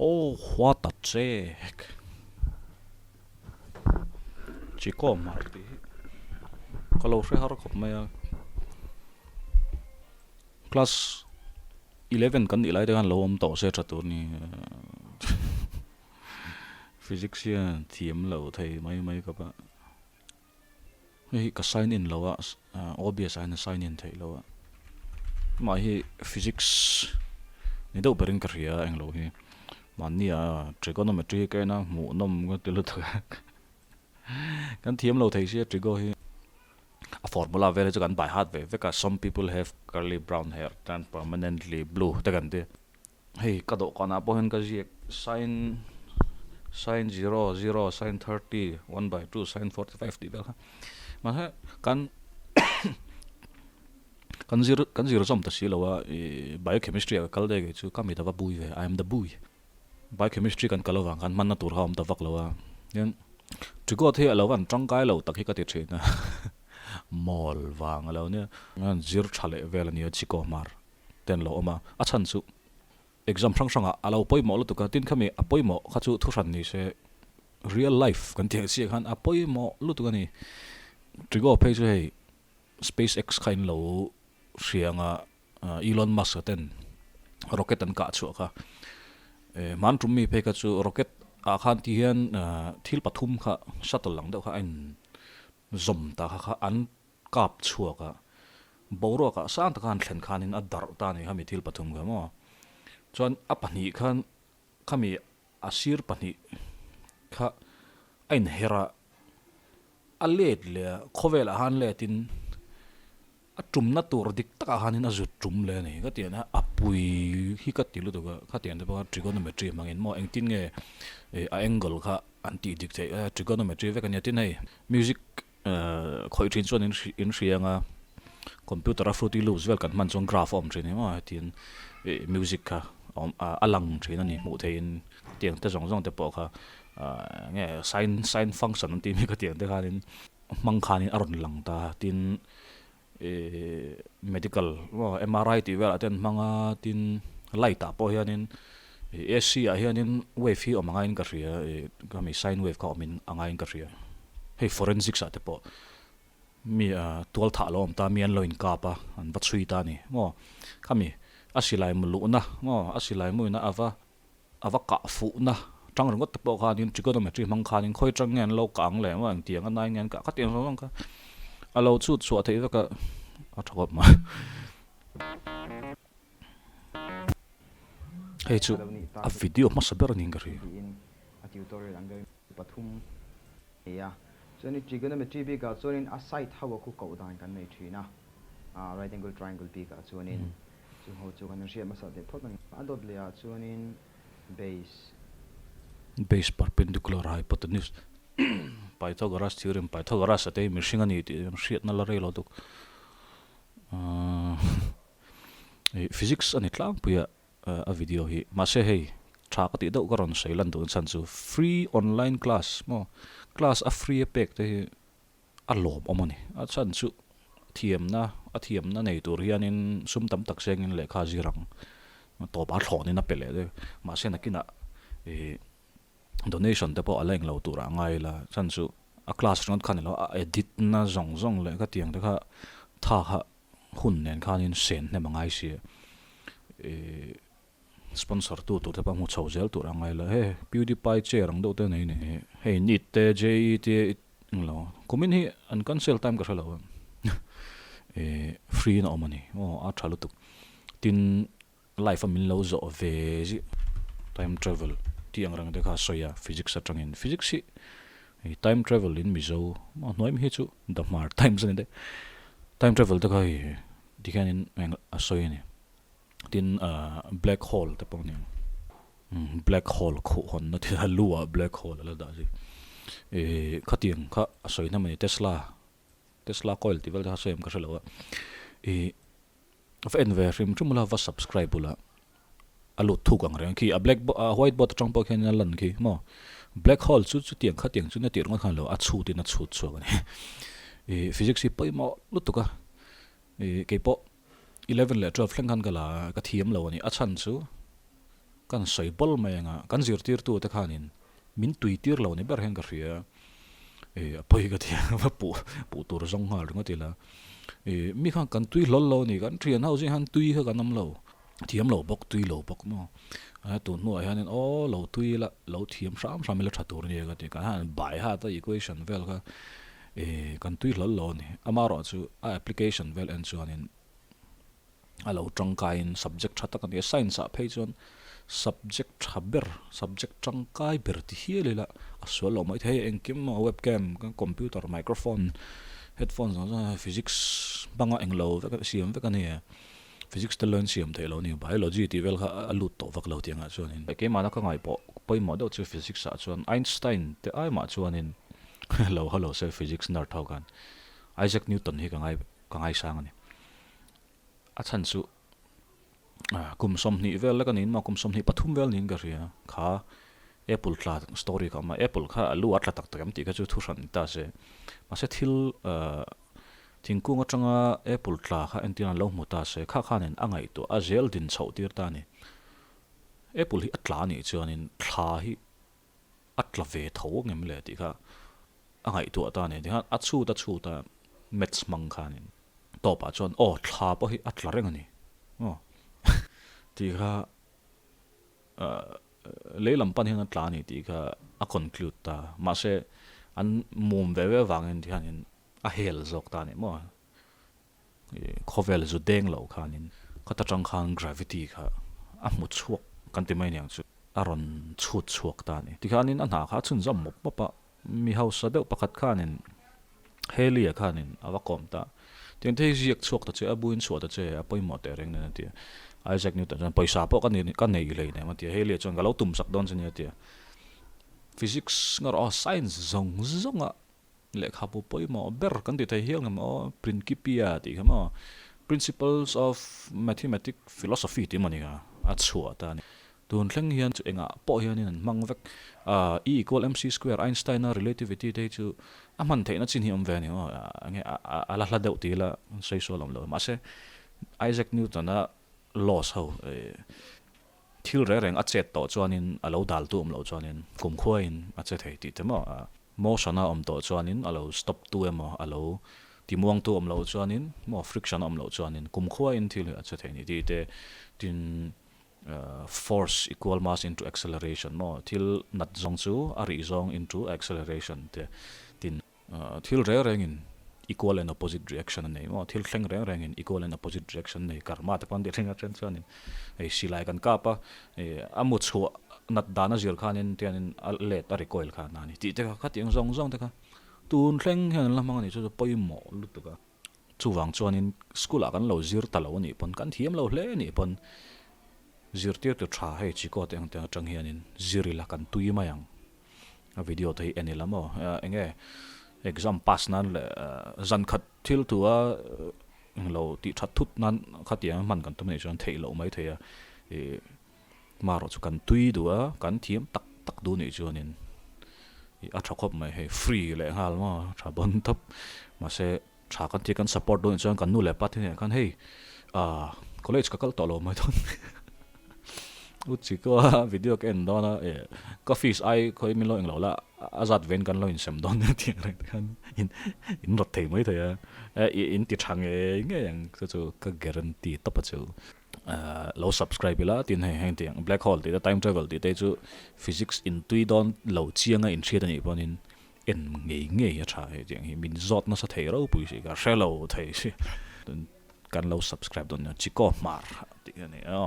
Oh what a check. Chiko mar tih hi ka lo hre har khawp mai a. Class 11 kan nih lai te khan lo awm tawh se tha tur ni. Physics hian thiam lo thei mai mai ka pa. Hei hi ka sign in lo a OBS ah hian a sign in theih lo a amah hi physics ni deuh berin ka hria a englo hi mahni ah trigonometry ka en a hmuh nawm ka ti lutuk a kan thiam lo thei sia trigo hi a formula vel hi chu kan by heart ve vek a some people have curly brown hair turn permanently blue te kan ti. Hei ka dawhkanah pawh hian ka ziak sin sin zero zero sin 30 1 by 2 sin 45 tih vel kha mahse kan kan zir kan zir zawm ta si lo a ih biochemistry ah ka kal daih kei chu ka mit a va bui ve I am the bui biochemistry kan kal avang khan hmanna tur kha a awm ta vak lo a tin Trigot hi a lo van tangkai lo tak hi ka ti thin a mawl vang a lo nia zir tha leh vel a nia Chiko Hmar. Te an lo awm a, a chhan chu exam hrang hrangah a lo pawimawh lutuk a, tin khami a pawimawh kha chu thuhran ni se real life kan tih ang chiah khan a pawimawh lutuk a ni. Trigo phei chu hei SpaceX kha in lo hria anga Elon Musk a ten rocket an kah chhuah kha hman tum mi phei kha chu rocket ah khan ti hian thil pathum kha shuttle ang deuh kha a in zawm ta kha kha an kap chhuak a, boruakah sang taka han thlen khanin a darh ta a ni khami thil pathum kha maw. Chuan a pahnih khan khami a sir pahnih kha a inher a, a let leh a, khawvelah khan letin a tumna tur dik takah khanin a zut tum leh a ni. Ka tiang a a pui hi ka ti lutuk a, khatiang te pawh khan trigonometry hmangin maw engtin nge a angle kha an tih dik theih a, trigonometry vek a nia tin hei music Khawih thin chuan in hria anga computer a fruity loops vel kan hman chuan graph a awm thin emaw hetin ih music kha a awm a lang thin a ni hmuh theihin tiang te zawng zawng te pawh kha eng nge sign sign function an tih mek a tiang te khanin hmang khanin a rawn lang ta tin ih medical maw M_R_I tih velah te an hmang a tin light ah pawh hianin ih A_C ah hianin wave hi awm a ngaiin ka hria ih khami sine wave kha awmin a ngaiin ka hria hei forensics ah te pawh mi ah tual thah lo awm ta mi an lo inkap a an va chhui ta a ni maw khami a silai mu luhna maw a silai muina a va a va kah fuhna tang ringawt te pawh khanin trigonometry hmang khanin khawi tang nge an lo kah ang leh maw engtiang a nai nge an kah khatiang zawng zawng kha a lo chhut chhuah theih vek a a tha khawp mai. Hei chu a video hmasa ber a niin ka hria. A tutorial ang deuhin pathum nei a, chuanin trigonometry bikah chuanin a side ho a khu koh dan kan nei thin a, right angle triangle bikah chuanin Chu ho chu kan hriat hmasa teh phawt a ni. A dawt leh ah chuanin base. Base perpendicular hypotenuse Pythagoras theorem Pythagoras a te hi mihring a ni tih an hriatna la rei lo tuk. Physics a ni tlangpui a a video hi. Mahse hei tha ka tih deuh ka rawn sawi lan duh chhan chu free online class maw class a free a pek te hi a lawmawm a ni. A chhan chu thiamna, a thiamna nei tur hianin sum tam tak sengin lehkha zir ang tawp a thlawnin a pe leh daih. Mahse nakinah ih donation te pawh a la englo turah a ngai ila chhan chu a class ringawt kha ni lo a edit na zawng zawng leh khatiang te kha tha kha hun nen khanin sen hnem a ngai si a. Ih Sponsor tu tur te pawh hmu chho zel tur a ngai lo. Hei PewDiePie chair ang deuh te nei ni. Hei NEET te JEE te englo kumin hi an cancel time ka hre lo a. Ih free in a awm a ni. Aw a tha lutuk. Tin life a min lo zawh ve zih time travel tih ang reng te kha a sawi a physics atangin. Physics hi time travel in Mizo a hnuai mi hi chu the Hmar times a ni daih. Time travel te kha hei tikhianin a sawi a ni. Tin black hole te pawh a ni ang. Black hole khuh hawnna thil a lu ah black hole a la dah zui. Ih khatiang kha a sawi hnem a ni Tesla Tesla coil tih vel te kha sawi em ka hre lo a. Ih va en ve hrim hrim ula va subscribe ula a lut thuk ang reng khi a black a white board atang pawh khian a lan khi maw. Black hole chu chutiang khatiang chu na tih ringawt khan lo a chhut in a chhut chhuak a ni. Ih physics hi pawimawh lutuk a. Ih keipawh 11 leh 12 thleng khan ka la ka thiam lo a ni. A chhan chu Kan sawi bawl mai anga kan zirtirtu te khanin min tui tir lo ni ber hian ka hria. Ih a pawi ka ti a, va puh puh tur zawng nghal ringawt ila. Ih mi khan kan tui hlawl lo a ni, kan thian ho zing hian tui kha kan awm lo. Thiam lo bawk, tui lo bawk maw. A tun hnuah hianin aw lo tui ila, lo thiam hram hram ila tha tur a ni ka ti. Kan han bai hat a equation vel kha ih kan tui hlawl lo a ni. Amaherawhchu a application vel en chuanin a lo tangkaiin subject tha tak a ni a, science ah phei chuan subject tha ber, subject tangkai ber ti hial ila a sual loh mai thei a, engkim a webcam, computer, microphone, headphone zawng zawng physics hmanga englo vek a siam vek a ni a, physics tel loin siam theih loh a ni, biology tih vel kha a lut tawh vak lo tih angah chuanin. Keimahna ka ngaih pawh pawimawh deuh chu physics ah chuan Einstein te ai mah chuanin lo halo se physics nerd ho khan Isaac Newton hi ka ngai ka ngaisang a ni. A chhan chu kum 20 vel lek a niin maw, kum 23 vel niin ka hria. Kha Apple tla story kha a awm a, Apple kha a lu a tla tak tak em tih kha chu thu hran ni ta se. Mahse thil thingkung atanga Apple tla kha entir an lo hmu ta se, kha khanin a ngaihtuah a zel din chhoh tir ta a ni. Apple hi a tla anih chuanin thla hi a tla ve tho ngem le tih kha a ngaihtuah ta a ni. Tikhan a chhut a chhut a maths hmang khanin tawpah chuan aw thla pawh hi a tla reng a ni aw tih kha lei lam pan hian a tla a ni tih kha a conclude ta. Mahse an mum ve ve avangin tikhanin a hel zawk ta a ni maw. Khawvel zu deng loh khanin khata tang khan gravity kha a hmu chhuak kan ti mai niang chu a rawn chhut chhuak ta a ni. Tikhanin a hna kha a chhunzawm mawp mawp a, mi hausa deuh pakhat khanin Haley-a khanin a va kawm ta. Tiang te hi ziak chhuak ta che, a buin chhuah ta che, a pawimawh teh reng nen a ti a. Isaac Newton chuan pawisa pawh ka ka nei hlei nem a ti a, Haley-a chuan ka lo tum sak dawn che nia a ti a. Physics nga rawh aw, science zawng zawnga Lehkhabu pawimawh ber kan ti thei hial ngam aw, Principia tih kha maw, Principles of Mathematic Philosophy tih emaw ni kha a chhuah ta a ni. Tun thleng hian chu engah pawh hianin an hmang vek. E equal mc square, Einstein-a relativity te hi chu a hman theihna chin hi a awm ve a ni maw, enge a la hla deuh ti ila sawi sual awm lo. Mahse, Isaac Newton-a laws ho Thil reng reng a chet tawh chuanin a lo dal tu awm loh chuanin kumkhuain a che thei tih te maw? Motion a awm tawh chuanin a lo stop tu emaw a lo timuang tu awm loh chuanin maw friction a awm loh chuanin kumkhuain thil hi a che thei ni tih te tin force equal mass into acceleration maw thil nat zawng chu a rih zawng into acceleration te tin Thil reng rengin equal and opposite reaction a nei maw? Thil thleng reng rengin equal and opposite reaction a nei. Karma te pawh an tih thleng a then chuanin hei silai kan kap a, a mu chhuah nat dan a zir khanin tianin a let a recoil kha a ni tih te kha khatiang zawng zawng te kha tun thleng hian an la hmang a nih chu chu pawimawh lutuk a. Chuvang chuanin school ah kan lo zir ta lo a nih pawn kan thiam lo hle a nih pawn zirtirtu tha hei Chiko te ang te atang hianin zir ila kan tui mai ang. A video te hi en ila maw? Enge exam pass nan leh zan khat thil thu a englo tih that thut nan khatiang hman kan tum anih chuan theih loh mai thei a. Ih marawh chu kan tui duh a, kan thiam tak tak duh nih chuanin ih a tha khawp mai hei free leh nghal maw tha bawn tawp. Mahse tha kan tih kan support duh nih chuan kan nu leh pa te hnenah khan hei ah college ka kal tawh lo mai dawn. U Chikoa video ka en dawn a, eh ka fees ai khawi min lo englo la, a zat vein kan lo insem dawn nia tih ang reng te khan in in rawt thei mai thei a, eh in ti tha ngei ngei ang chu chu ka guarantee tawp a chu. Lo subscribe ila tin hei heng tih ang black hole tih te time travel tih te chu physics in tui dawn lo chianga in hriat anih pawhin en ngei ngei a tha hei tih ang hi min zawt nasa thei ropui si ka hre lo thei si. Kan lo subscribe dawn nia Chiko Hmar tih a ni a.